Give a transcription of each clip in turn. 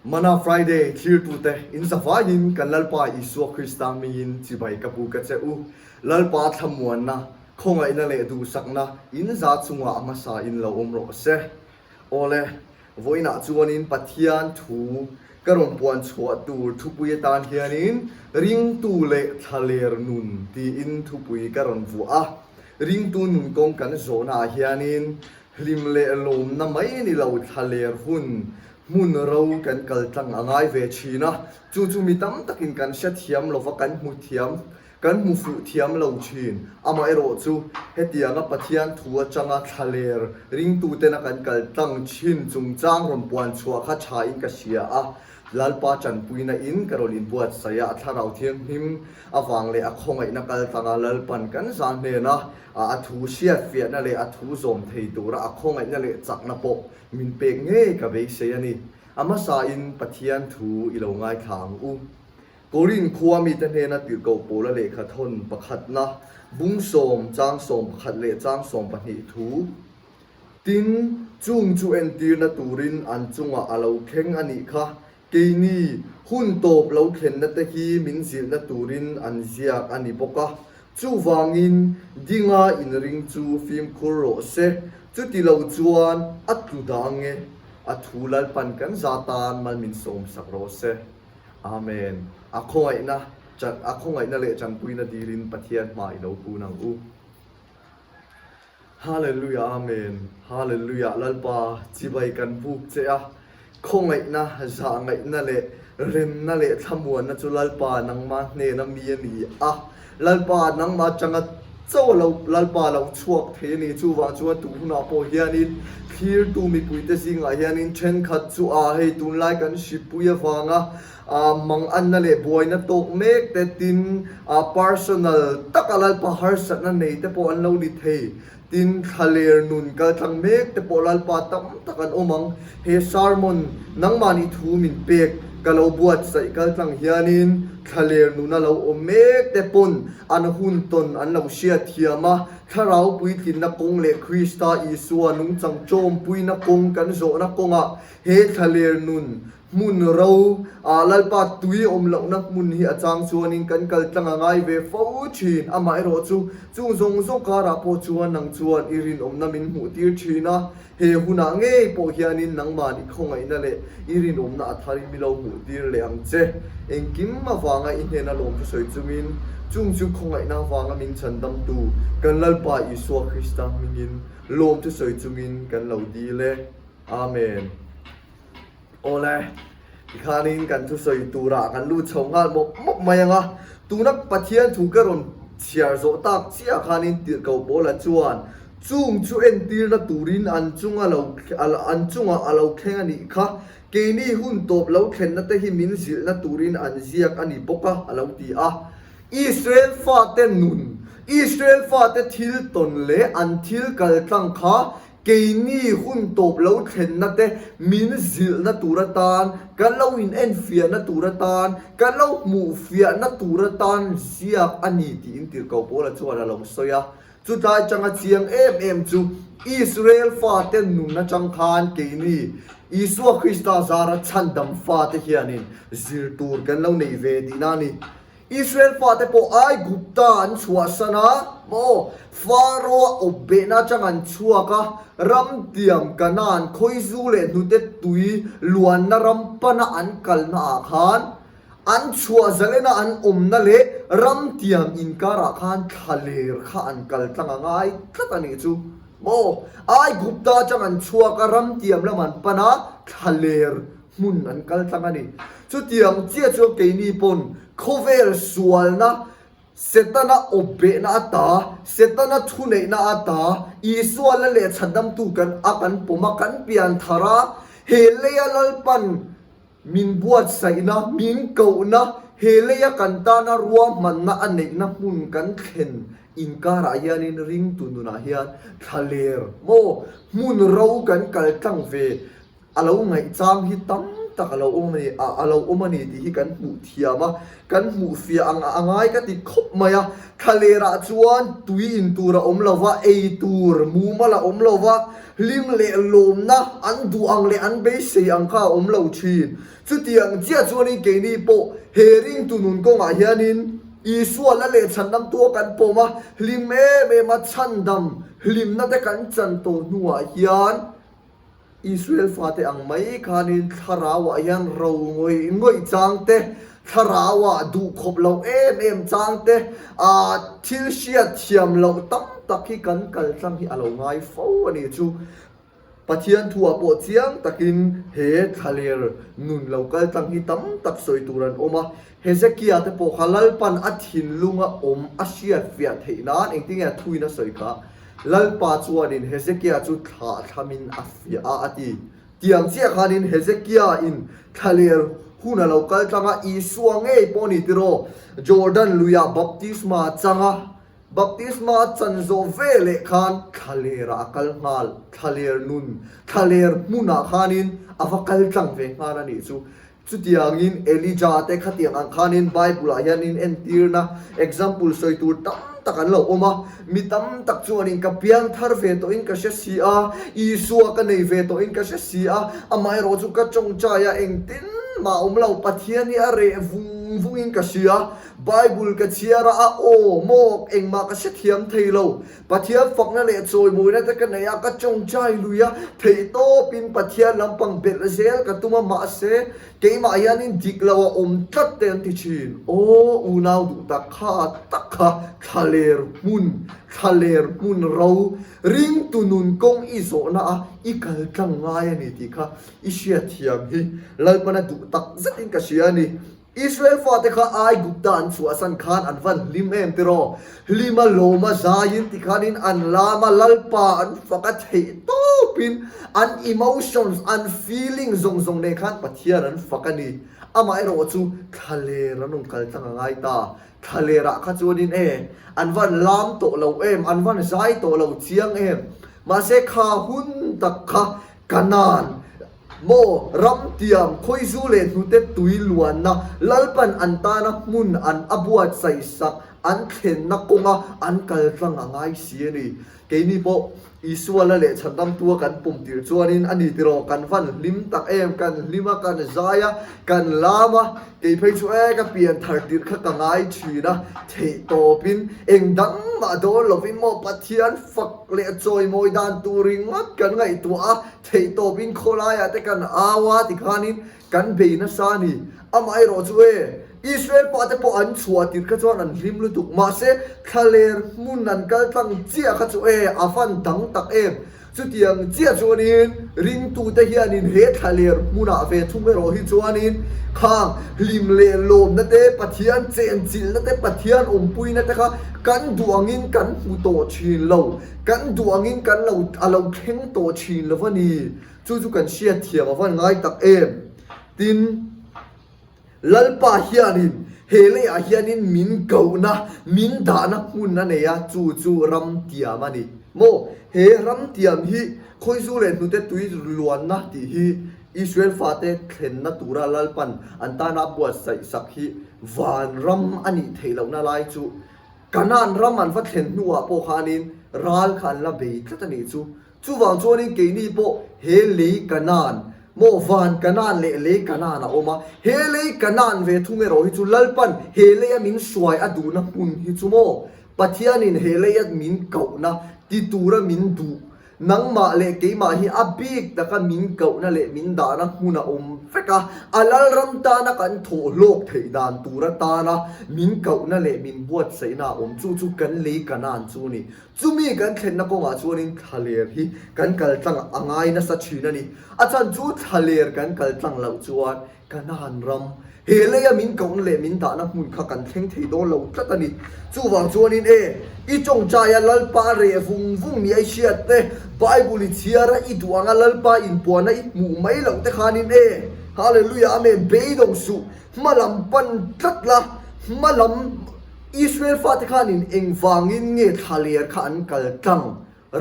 Mana Friday thlirtute in zavaiin kan Lalpa Isua Krista hmingin chibai ka pu ka che u. Lalpa thlamuanna, khawngaihna leh duhsakna in za chungah a hmasa in lo awm rawh se. Awle, vawiinah chuanin Pathian thu ka rawn puan chhuah tur thupui atan hianin Ringtu leh Thlaler Nun tiin thupui ka rawn vuah a. Ringtu nun kawng kan zawhnaah hianin hlim leh lawmna mai ni lo thlaler hun hmun ro kan kal tlang a ngai ve thin a, chu chu mi tam takin kan hrethiam lova kan hmu thiam Kan hmu fuh thiam lo thin. Amaherawh chu, hetianga Pathian thu atanga thlaler ringtutena kan kal tlang thin chungchang rawn puan chhuah kha thain ka hria a. Lalpa tanpuina in ka rawn inbuatsaih a, a Thlarau Thianghlim avang leh a khawngaihna kal tlanga Lalpan kan zah hnena a thu hriatfiahna leh a thu zawm thei tura a khawngaihna leh chakna pawh min pek ngei ka beisei a ni. A hmasain Pathian thu i lo ngaithla ang u. Korin khua mite hnena tirhkoh Paula lehkha thawn pakhatna, bung sawm, chang 11 leh chang 12 thu. Tin, chung chu entirna turin an chungah a lo thleng a nih kha, keini hun tawp lo thlenna te hi min zilhna turin an ziak a ni bawk a. Chuvangin, dinga inring chu fimkhur rawh se, chuti lo chuan a tlu dah ange, a thu Lalpan kan za tan mal min sawmsak rawh se. Amen. A khawngaihna a khawngaihna leh tanpuina dilin Pathian hma i lo kun ang u. Hallelujah Amen. Hallelujah Lalpa chibai kan buk che a, khawngaihna, zahngaihna leh remna leh thlamuanna chu Lalpa nangma hnena mi a ni a. Lalpa nangma atanga chaw lo Lalpa lo chhuak thei a ni. Chuvang chuan tun hunah pawh hianin thlirtu mipuite zingah hianin thenkhat chu a hei tunlai kan hripui avanga manganna leh buaina tawk mek te tin personal taka Lalpa harsatna nei te pawh an lo ni thei. Tin, thlaler nun kaltlang mek te pawh Lalpa tam tak an awm ang. He sermon nangmahni thu min pek ka lo buatsaih kaltlang hianin thlaler nuna lo awm mek te pawn an hun tawn an lo hriat thiam a, thlarau puitlinna kawng leh Krista Isua nungchang ṭawmpuina kawng kan zawhna kawngah he thlaler nun Hmun ro ah Lalpa tui awm lohna hmun hi a chang chuanin kan kal tlang a ngai ve fo thin. Amaherawh chu, chung zawng zawng karah pawh chuan nang chuan i rinawmna min hmuh tir thin a, he hunah ngei pawh hianin nangman i khawngaihna leh i rinawmna a tharin mi lo hmuh tir leh ang che. Engkim avanga i hnena lawmthu sawi chungin, chung chu khawngaihna avanga min chhandamtu kan Lalpa Isua Krista hmingin lawmthu sawi chungin kan lo dil e. Amen. Awle, tikhanin kan thusawi turah kan lut chho nghal mawp mawp mai ang a, tuna Pathian thu ka rawn chhiar zawh tak chiah khanin tirhkoh Paula chuan chung chu entirna turin an chunga lo an chungah a lo thleng a nih kha, keini hun tawp lo thlenna te hi min zilhna turin an ziak a ni bawk a, a lo ti a. Israel fate nun, Israel fate thil tawn leh an thil kaltlang kha Keini hun tawp lo thlenna te min zilhna tur atan, kan lo inenfiahna tur atan, kan lo hmuhfiahna tur atan ziak a ni tiin Tirhkoh Paula chuan a lo sawi a. Chutlai changa chiang em em chu Israel fate nun atang khan keini Isua Krista zara chhandam fate hianin zir tur kan lo nei ve tihna a ni. Israel fate pawh Aigupta an chhuahsan a, maw? Pharaoh-a awp behna atang an chhuak a, ram tiam Kanaan khawizu leh hnute tui luanna ram pana an kalna ah khan an chhuah zalena an awmna leh ram tiam inkarah khan thlaler kha an kal tlang a ngai tlat a nih chu. Maw? Aigupta atang an chhuak a, ram tiam lam an pan a, thlaler hmun an kal tlang a ni. Chutiang chiah chuan keini pawn khawvel sualna, Setana awpbehna ata, Setana thuneihna ata, Isua la leh chhandamtu kan a kan pawm a, kan pian thar a, he leia Lalpan min buatsaihna, min kohna, he leia kan tana ruahmanna a neihna hmun kan thlen inkarah hianin ringtu nunah hian thlaler maw hmun ro kan kal tlang ve A lo ngaihchang hi tam tak a lo awm a ni, a lo awm a ni tih hi kan hmuh thiam a, kan hmuh fiah ang a ngai ka ti khawp mai a. Thlalerah chuan tui in tur a awm lo va, ei tur mumal a awm lo va, hlim leh lawmna an duh ang leh an beisei ang kha a awm lo thin. Chutiang chiah chuanin keini pawh he ringtu nun kawngah hianin Isua la leh chhandamtu a kan pawm a, hlim em em a chhandam hlimna te kan chan tawh hnuah hian, Israel fate ang mai khanin thlarauah hian ro ngawih ngawih chang te, thlarauah duhkhawp loh em em chang te, ah thil hriat thiam loh tam tak hi kan kal tlang hi a lo ngai fo a ni chu. Pathian thuah pawh chiang takin he thlaler nun lo kal tlang hi tam tak sawi tur an awm a. Hezekia te pawh kha Lalpan a thinlunga awm a hriat fiah theih nan engtin nge a thuin a sawi kha? Lalpa chuanin Hezekia chu thlah thlamin a fiah a, a ti. Tiang chiah khanin Hezekia in thlaler hun a lo kal tlang a, Isua ngei pawh a ni tiraw? Jordan luiah baptisma a chang a, baptisma a chan zawh veleh khan thlalerah a kal nghal, thlaler nun, thlaler hmunah khanin a va kal tlang ve nghal a nih chu. Chutiangin Elija te khatiang ang khanin Bible-ah hianin entirna, example, sawi tur tam tak an lo awm a. Mi tam tak chuanin ka piang thar ve tawhin ka hre si a, Isua ka nei ve tawhin ka hre si a, amaherawh chu ka tawngtai a, engtin mah awm lo, Pathian hi a reh vung vungin ka hria, Bible ka chhiar a, a aw maw engmah ka hrethiam thei lo, Pathian fakna leh chawimawina te ka nei a, ka tawngtai lui a, theihtawpin Pathian lampang belh zel ka tum a, mahse keimah hianin dik lo a awm tlat te an ti thin. Aw unau duh tak kha tak kha thlaler hmun, thlaler hmun ro, ringtu nun kawng i zawhna a i kal tlang ngai a ni tih kha i hriatthiam hi Lalpana duh tak zetin ka hria a ni. Israel fate kha Aigupta an chhuahsan khan an van hlim em tiraw? Hlima lawma zaiin ti khanin an lama Lalpa an fak a theih tawpin an emotions, an feeling zawng zawng nen khan Pathian an fak a ni. Amaherawh chu thlaler an rawn kal tlang a ngai ta. Thlalerah kha chuanin e, an van lam tawh lo em, an van zai tawh lo chiang em. Mahse kha hun tak kha Kanaan, maw, ram tiam, khawizu leh hnute tui luanna, Lalpan an tana hmun an a buatsaih sak an thlenna kawnga an kal tlang a ngai si a ni. Keini pawh Isua la leh chhandamtua kan pawm tir chuanin a ni tiraw, kan van hlim tak em, kan hlim a, kan zai a, kan lam a, kei phei chu e ka pian thar tirh kha ka ngai thin a, theih tawpin eng dang mah dawn lovin maw Pathian fak leh chawimawi dan tur ringawt kan ngaihtuah a, theihtawpin khawlaiah te kan au a tikhanin kan bei nasa a ni. Amaherawh chu e, Israel pa te pawh an chhuah tirh kha chuan an hlim lutuk, mahse thlaler hmun an kal tlang chiah kha chu e, a van dang tak em. Chutiang chiah chuanin ringtute hianin he thlaler hmunah ve thung erawh hi chuanin khang hlim leh lawmna te, Pathian chenchilhna te, Pathian awmpuina te kha kan duh angin kan hmu tawh thin lo, kan duh angin kan lo a lo thleng tawh thin lo a ni. Chu chu kan hriatthiam a van ngai tak em. Tin, Lalpa hianin he leiah hianin min kohna, min dahna hmun a nei a, chu chu ramtiam a ni. Maw? He ramtiam hi khawizu leh hnute tui luanna tih hi Israel fate thlenna tura Lalpan an tana a buatsaih sak hi vanram a nih theih lohna lai chu Kanaan ram an va thlen hnuah pawh khanin ral kha an la bei tlat a nih chu. Chuvang chuanin keini pawh he lei Kanaan, maw van Kanaan leh lei Kanaan a awm a, he lei Kanaan ve thung erawh hi chu Lalpan he leia min hruai a duhna hmun hi chu maw Pathianin he leia min kohna ti tura min duh Nangmah leh keimah hi a bik taka min kohna leh min dahna hmun a awm vek a, a Lalram tana kan thawh hlawk theih dan tur atana min kohna leh min buatsaihna a awm. Chu chu kan lei Kanaan chu a ni. Chumi kan thlenna kawngah chuanin thlaler hi kan kal tlang a ngai nasa thin a ni. A chhan chu thlaler kan kal tlang loh chuan Kanaan ram, he leia min kohna leh min dahna hmun kha kan thleng thei dawn lo tlat a ni. Chuvang chuanin e, i tawngtaia Lalpa reh vung vung ni a i hriat te, Bible i chhiar a i duh anga Lalpa inpuana i hmuh mai loh te khanin e, Hallelujah Amen, beidawng suh, hma lam pan tlat la, hma lam Israel fate khanin engvangin nge thlaler kha an kal tlang?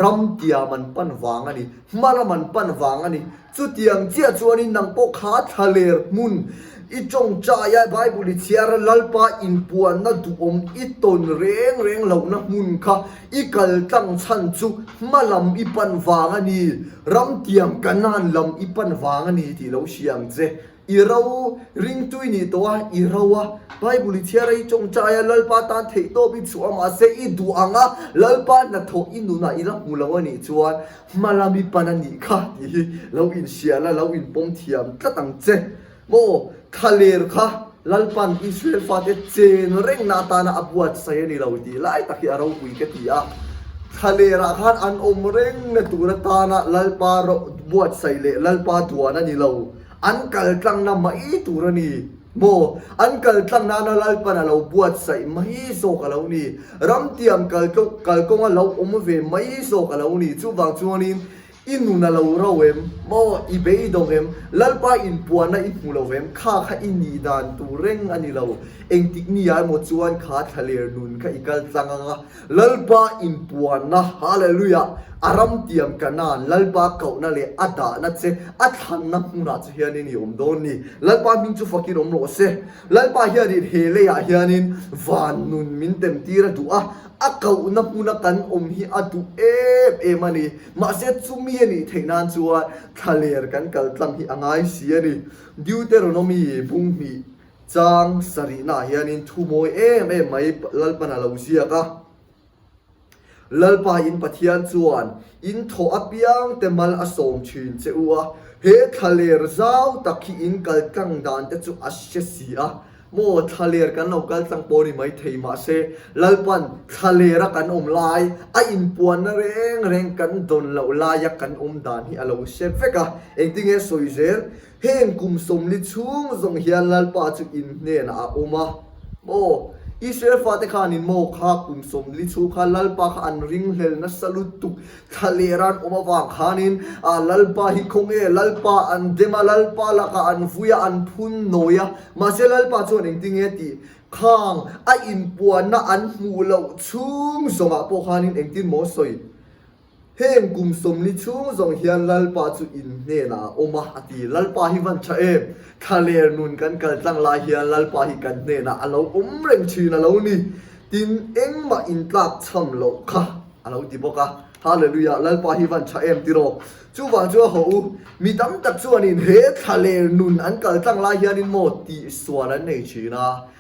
Ram tiam an pan vang a ni. Hma lam an pan vang a ni. Chutiang chiah chuanin nang pawh kha thlaler hmun i tawngtai a, Bible i chhiar a, Lalpa inpuanna duhawm i tawn reng reng lohna hmun kha i kal tlang chhan chu hma lam i pan vang a ni, ram tiam Kanaan lam i pan vang a ni tih lo hria ang che. I ro ringtui nih tawh a, i ro a, Bible i chhiar a, i tawngtai a, Lalpa tan theihtawp i chhuah a, mahse i duh ang a, Lalpa hnathawh i nunah i la hmu lo a nih chuan hma lam i pan a nih kha tih hi lo inhrial a, lo inpawm thiam tlat ang che. Maw, thlaler kha Lalpan Israel fate chen rengna atana a buatsaih a ni lo tih lai tak hi a ropui ka ti a. Thlalerah khan an awm rengna tur atana Lalpa buatsaih leh Lalpa duan a ni lo. An kal tlangna mai tur a ni maw? An kal tlang nana Lalpan a lo buatsaih mai zawk a lo ni. Ramtiam kal kalkawng a lo awm ve mai zawk a lo ni. Chuvang chuanin i nun a lo ro em maw? I beidawng em? Lalpa inpuanna i hmu lo em? Kha kha i nih dan tur reng a ni lo. Engtik ni ah emaw chuan kha thlaler nun kha i kal tlang ang a. Lalpa inpuanna, Hallelujah, a ramtiam Kanaan, Lalpa kohna leh a dahna che, a thlanna hmunah che hianin i awm dawn ni. Lalpa hming chu fakin awm rawh se. Lalpa hianin he leiah hianin van nun min temtir a duh a, a kohna hmuna kan awm hi a duh em em a ni. Mahse chumi a nih theih nan chuan thlaler kan kal tlang hi a ngai si a ni. Deuteronomy bung hnih. Chang sarihnaah hianin thu mawi em em mai Lalpan a lo ziak a. Lalpa in Pathian chuan in thawh apiang te mal a sawm thin che u a, he thlaler zau tak hi in kal tlang dan te chu a hre si a. Maw thlaler kan lo kal tlang pawh ni mai thei mahse Lalpan thlaler a kan awm lai, a inpuanna reng reng kan dawn loh laia kan awm dan hi a lo hre vek a. Engtinge sawi zel? Heng kum sawmli chhung zawng hian Lalpa chu in hnenah a awm a. Maw? Israel fate khanin maw kha kum sawmli chhung kha Lalpa kha an ringhlel nasa lutuk thla leh ran awm avang khanin ah Lalpa hi khawnge Lalpa an dem a, Lalpa lakah an vui a, an phun nawi a. Mahse Lalpa chuan engtinge tih khang a inpuanna an hmuh loh chhung zawngah pawh khanin engtin maw sawi? Heng kum sawmli chhung zawng hian Lalpa chu in hnenah a awm a, a ti. Lalpa hi van tha em? Thlaler nun kan kal tlang lai hian Lalpa hi kan hnenah a lo awm reng thin a lo ni. Tin, engmah in tlak chham loh kha a lo ti bawk a. Hallelujah! Lalpa hi van tha em tiraw? Chuvang chu a haw u, mi tam tak chuanin he thlaler nun an kal tlang lai hianin maw tihsual an nei thin a.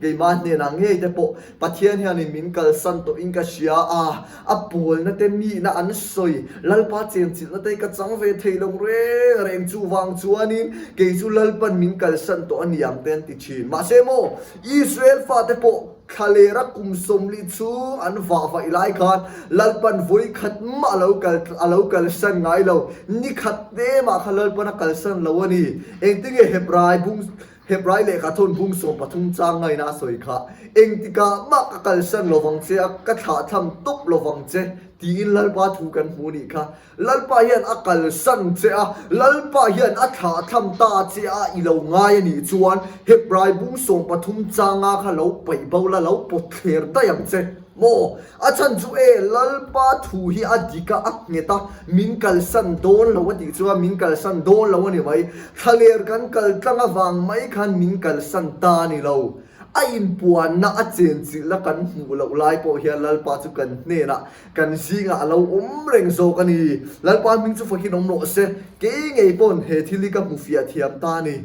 Keimah hnenah ngei te pawh Pathian hianin min kalsan tawhin ka hria a, a pawlna te mihna an sawi, Lalpa chenchilhna te ka chang ve thei lo reng reng, chuvang chuanin kei chu Lalpan min kalsan tawh a ni ang te an ti thin. Mahse maw, Israel fate pawh thlalera kum 40 chhung an vah vaih lai khan Lalpan vawi khat mah a lo kal a lo kalsan ngai lo, ni khat te mah kha Lalpan a kalsan lo a ni. Engtinge Hebrai bung Hebrai lehkha thawn bung 13 chang ngaina a sawi kha, Engtikah mah ka kalsan lovang che a, ka thlahthlam tawp lovang che, tiin Lalpa thu kan hmu nih kha. Lalpa hian a kalsan che a, Lalpa hian a thlahthlam ta che a i lo ngai a nih chuan Hebrai bung 13 changa kha lo paih bo la, lo pawt thler daih ang che. Maw? A chhan chu e, Lalpa thu hi a dik a, a nghet a, min kalsan dawn lo a tih chuan min kalsan dawn lo a ni mai. Thlaler kan kal tlang avang mai khan min kalsan ta a ni lo. A inpuanna, a chenchilhna kan hmuh loh lai pawh hian Lalpa chu kan hnenah, kan zingah a lo awm reng zawk a ni. Lalpa hming chu fakin awm rawh se, kei ngei pawn he thil hi ka hmu fiah thiam ta a ni.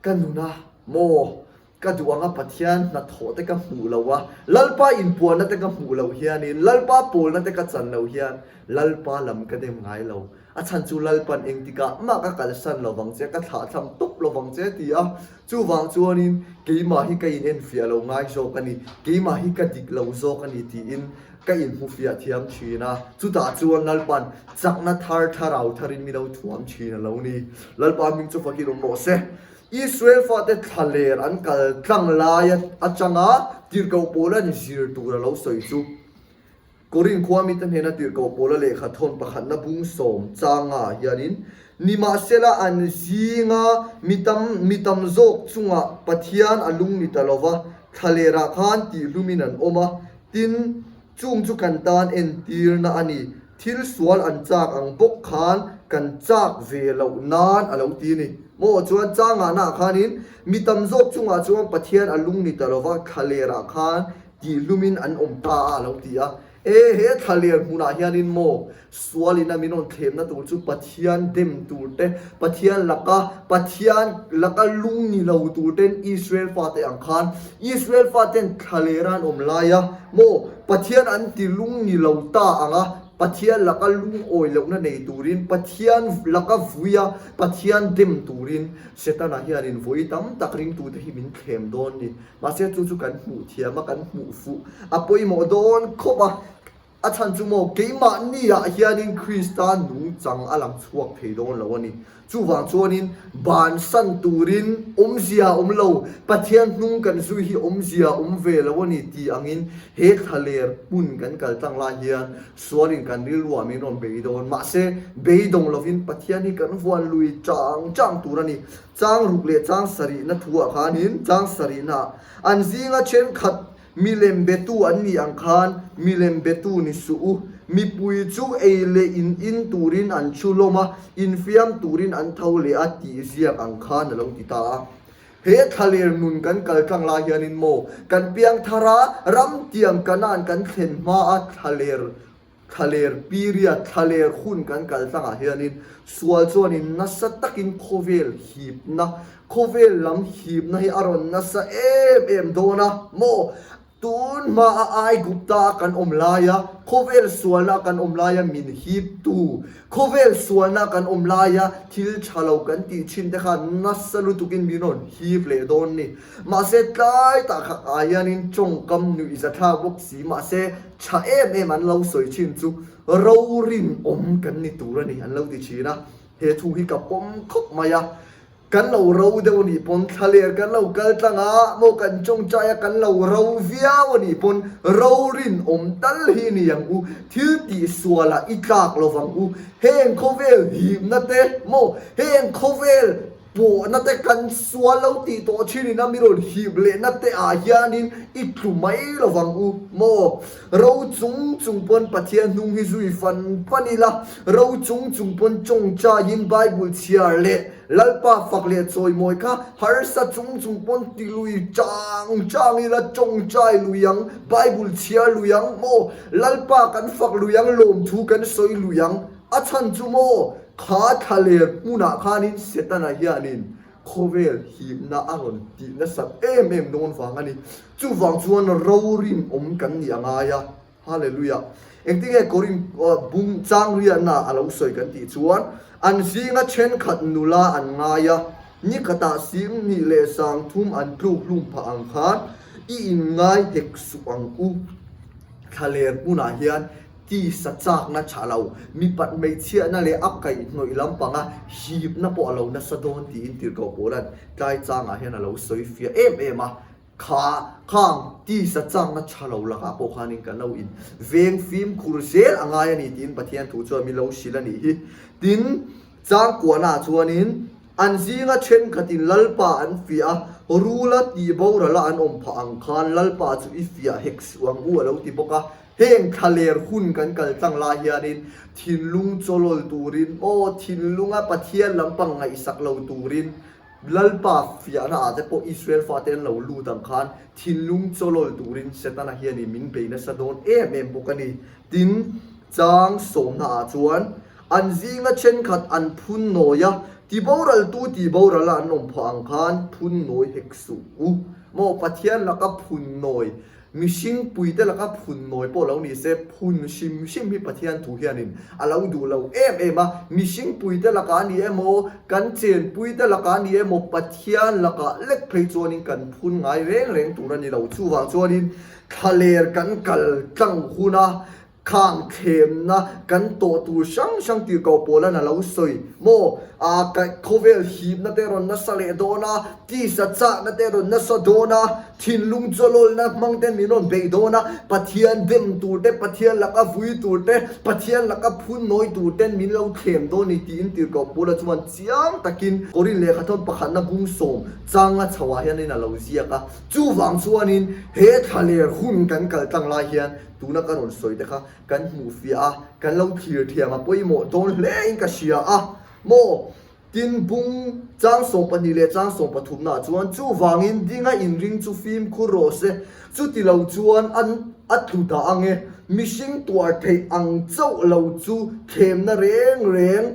Ka nuna maw? Ka duh anga Pathian hnathawh te ka hmuh lo a, Lalpa inpuanna te ka hmuh loh hianin, Lalpa pawlna te ka chan loh hian Lalpa lam ka dem ngai lo. A chhan chu Lalpan engtikah mah ka kalsan lovang che, ka thlahthlam tawp lovang che ti a. Chuvang chuanin keimah hi ka inenfiah lo ngai zawk a ni, keimah hi ka dik lo zawk a ni tiin ka inhmufiah thiam thin a. Chutah chuan Lalpan chakna thar thlarau tharin mi lo thuam thin a lo ni. Lalpa hming chu fakin awm rawh se. Israel fate thlaler an kal tlang lai atanga tirhkoh Paula'n zir tur a lo sawi chu. Korin khua mite hnena tirhkoh Paula lehkha thawn pakhatna bung sawm changa hianin, Nimahsela an zinga mi tam mi tam zawk chungah Pathian a lung ni ta lova, thlalerah khan tihhlumin an awm a, tin. Chung chu kan tan entirna a ni. Thil sual an chak ang bawk khan kan chak ve loh nan a lo ti a ni. Maw chuan changahnaah khanin mi tam zawk chungah chuan Pathian a lung ni ta lova thlalerah khan tihlumin an awm ta a a lo ti a. E he thlaler hmunah hianin maw sualin a min rawn thlemna tur chu Pathian dem tur te, Pathian laka Pathian laka lung ni lo tur ten Israel fate ang khan Israel faten thlaler an awm lai a maw Pathian an ti lung ni lo ta ang a, Pathian laka lungawi lohna nei turin, Pathian laka vui a, Pathian dem turin Setana hianin vawi tam tak ringtute hi min thlem dawn ni. Mahse chu chu kan hmuh thiam a, kan hmuh fuh a pawimawh dawn khawp a. A chhan chu maw keimahni ah hianin Krista nungchang a lang chhuak thei dawn lo a ni. Chuvang chuanin bansan turin awmzia a awm lo, Pathian hnung kan zui hi awmzia a awm ve lo a ni tih angin he thlaler hmun kan kal tlang lai hian sualin kan rilruah min rawn bei dawn. Mahse, beidawng lovin Pathian hi kan vuan lui chang chang tur a ni. Chang ruk leh chang sarihna thuah khanin chang sarihnaah an zinga thenkhat Milem betu an nih ang khan milem betu ni suh u. Mipui chu ei leh in in turin an thu hlawm a, infiam turin an tho leh a tih ziak ang khan a lo ti ta a. He thlaler nun kan kal tlang lai hianin maw kan piang thar a, ramtiang Kanaan kan thlen hma a thlaler Thlaler period, thlaler hun kan kal tlangah hianin sual chuanin nasa takin khawvel hipna, khawvel lam hipna hi a rawn nasa em em dawn a maw? Tun hmaa Aigupta a kan awm laia, khawvel sualna a kan awm laia min hiptu, khawvel sualna a kan awm laia thil tha lo kan tih thin te khan nasa lutukin min rawn hip leh dawn ni. Mahse tlai tak ah hianin tawngkam nuihzathlak bawk si mahse Tha em em an lo sawi thin chu ro rinawm kan ni tur a ni an lo ti thin a, he thu hi ka pawm khawp mai a, kan lo ro deuh a nih pawn thlaler kan lo kal tlang a, maw kan tawngtai a kan lo ro viau a nih pawn ro rinawm tal hi ni ang u, thil tih sualah i tlak lo vang u, heng khawvel hipna te maw heng khawvel Pawhna te kan sual lo tih tawh thin in a mi rawn hip lehna te ah hianin i tlu mai lo vang u maw? Ro chung chung pawn Pathian hnung hi zui fan fan ila, ro chung chung pawn tawngtaiin Bible chhiar leh Lalpa fak leh chawimawi kha harsa chung chung pawn ti lui chang chang ila tawngtai lui ang, Bible chhiar lui ang maw? Lalpa kan fak lui ang, lawmthu kan sawi lui ang. A chhan chu maw, kha thlaler hmunah khanin Setana hianin khawvel hipna a rawn tih nasat em em dawn vang a ni. Chuvang chuan ro rinawm kan nih a ngai a. Hallelujah! Engtinge Korin bung chang riahna a lo sawi kan tih chuan, an zinga thenkhat nula an ngai a, ni khatah 20 leh 30 an tluk hlum phah ang khan i inngai hek suh ang u. Thlaler hmunah hian Tisa chakna tha lo, mipat hmeichhiahna leh a kaihhnawih lampanga hipna pawh a lo nasa dawn tiin Tirhkoh Paula'n tlai changah hian a lo sawi fiah em em a. Kha khang tisa chakna tha lo lakah pawh khanin kan lo in veng fimkhur zel a ngai a ni tiin Pathian thu chuan min lo hrilh a nih hi. Tin, changkuahnaah chuanin an zinga thenkhatin Lalpa an fiah a, rula tihborala an awm phah ang khan Lalpa chu i fiah hek suh ang u a lo ti bawk a. Heng thlaler hun kan kal tlang lai hianin thinlung chawlawl turin aw thinlunga Pathian lampang ngaihsak lo turin Lalpa fiahna ah te pawh Israel fate an lo lut ang khan thinlung chawlawl turin Setana hianin min bei nasa dawn em em bawk a ni. Tin, chang sawmna ah chuan an zinga thenkhat an phun nawi a, tiboraltu tiborala an awm phah ang khan phun nawi hek suh u. Maw Pathian laka phun nawi Mihring puite laka phun nawi pawh lo ni se, phun hrim hrim hi Pathian thu hianin a lo duh lo em em a. Mihring puite lakah a ni emaw, kan chenpuite lakah a ni emaw, Pathian lakah lek phei chuanin kan phun ngai reng reng tur a ni lo. Chuvang chuanin thlaler kan kal tlang hun a, Khang thlemna kan tawh tur hrang hrang tih koh pawlan a lo sawi maw? A khawvel hipna te rawn nasa leh dawn a, tisa chahna te rawn nasa dawn a, thinlung chawlawlna hmang ten min rawn beih dawn a, Pathian dem tur te, Pathian laka vui tur te, Pathian laka phun nawi tur ten min lo thlem dawn ni tiin tirhkoh Paula chuan chiang takin Korin lehkhathawn pakhatna bung sawm changa chhoah hianin a lo ziak a. Chuvang chuanin he thlaler hun kan kal tlang lai hian. Tuna ka rawn sawi te kha kan hmuh fiah a, kan lo thlir thiam a pawimawh dawn hle in ka hria a maw? Tin, bung chang 12 leh chang 13 nah chuan chuvangin dinga inring chu fimkhur rawh se, chuti lo chuan an a tlu dah ang e, mihring tuar theih ang chauh lo chu thlemna reng reng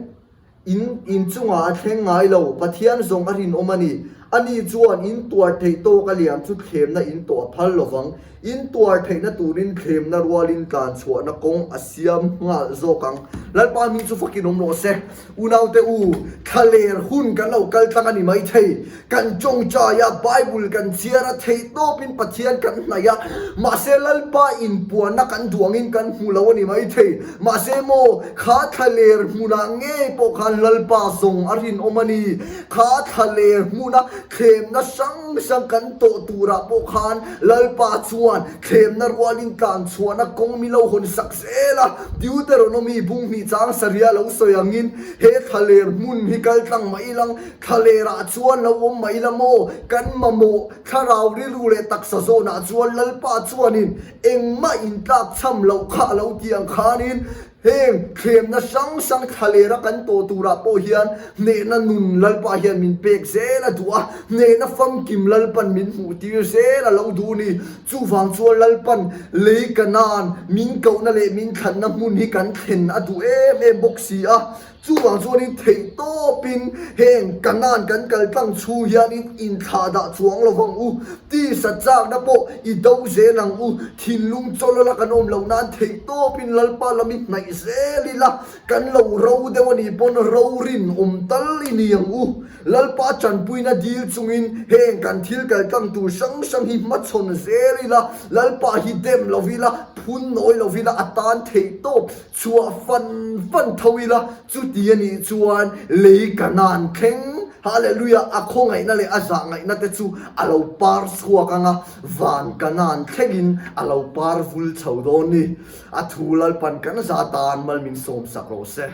in inchungah a thleng ngai lo, Pathian zawng a rinawm a ni. Ani chuan in tuar theih tawk a liam chu thlemna in tawh a phal lovang. In tuar theihna turin thlemna rualin tlan chhuahna kawng a siam nghal zawk ang. Lalpa hming chu fakin awm rawh se. Unaute u, thlaler hun kan lo kal tlang a ni maithei. Kan tawngtai a, Bible kan chhiar a, theihtawpin Pathian kan hnaih a, mahse Lalpa inpuanna kan duh angin kan hmu lo a ni maithei. Mahse maw, kha thlaler hmunah ngei pawh khan Lalpa zawng a rinawm a ni. Kha thlaler hmuna thlemna hrang hrang kan tawh turah pawh khan Lalpa chuan thlemna rualin tlan chhuahna kawng mi lo hawn sak zel a. Deuteronomy bung hnih chang sarih lo sawi angin he thlaler hmun hi kal tlang mai ilang, thlalerah chuan lo awm mai ila maw? Kan mamawh thlarau rilru leh taksa zawnah chuan Lalpa chuanin engmah intlak chham loh kha a lo ti ang khanin Heng thlemna hrang hrang thlalera kan tawh turah pawh hian hnehna nun Lalpa hian min pek zel a duh a, hnehna famkim Lalpan min hmuh tir zel a lo duh a ni. Chuvang chuan Lalpan lei ka nan min kohna leh min thlanna hmun hi kan thlen a duh em em bawk si a. Chuvang chuanin theih tawpin heng Kanaan kan kal tlang chhung hianin inthlah dah chuang lo vang u. Tisa chakna pawh i do zel ang u. Thinlung chawlawla kan awm loh nan theih tawpin Lalpa lam i hnaih zel ila, kan lo ro deuh a nih pawn ro rinawm tal i ni ang u. Lalpa tanpuina dil chungin heng kan thil kal tlang tur hrang hrang hi hmachhawn zel ila, Lalpa hi dem lo ila, phun nawi lo ila a tan theih tawp. Chhuah fan fan tho ila, chuti a nih chuan lei Kanaan thleng, Hallelujah, a khawngaihna leh a zahngaihna te chu a lo par chhuak ang a, van Kanaan thlengin a lo par vul chho dawn ni. A thu Lalpan kan za tan mal min sawmsak rawh se.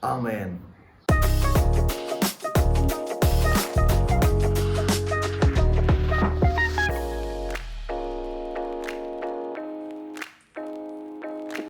Amen.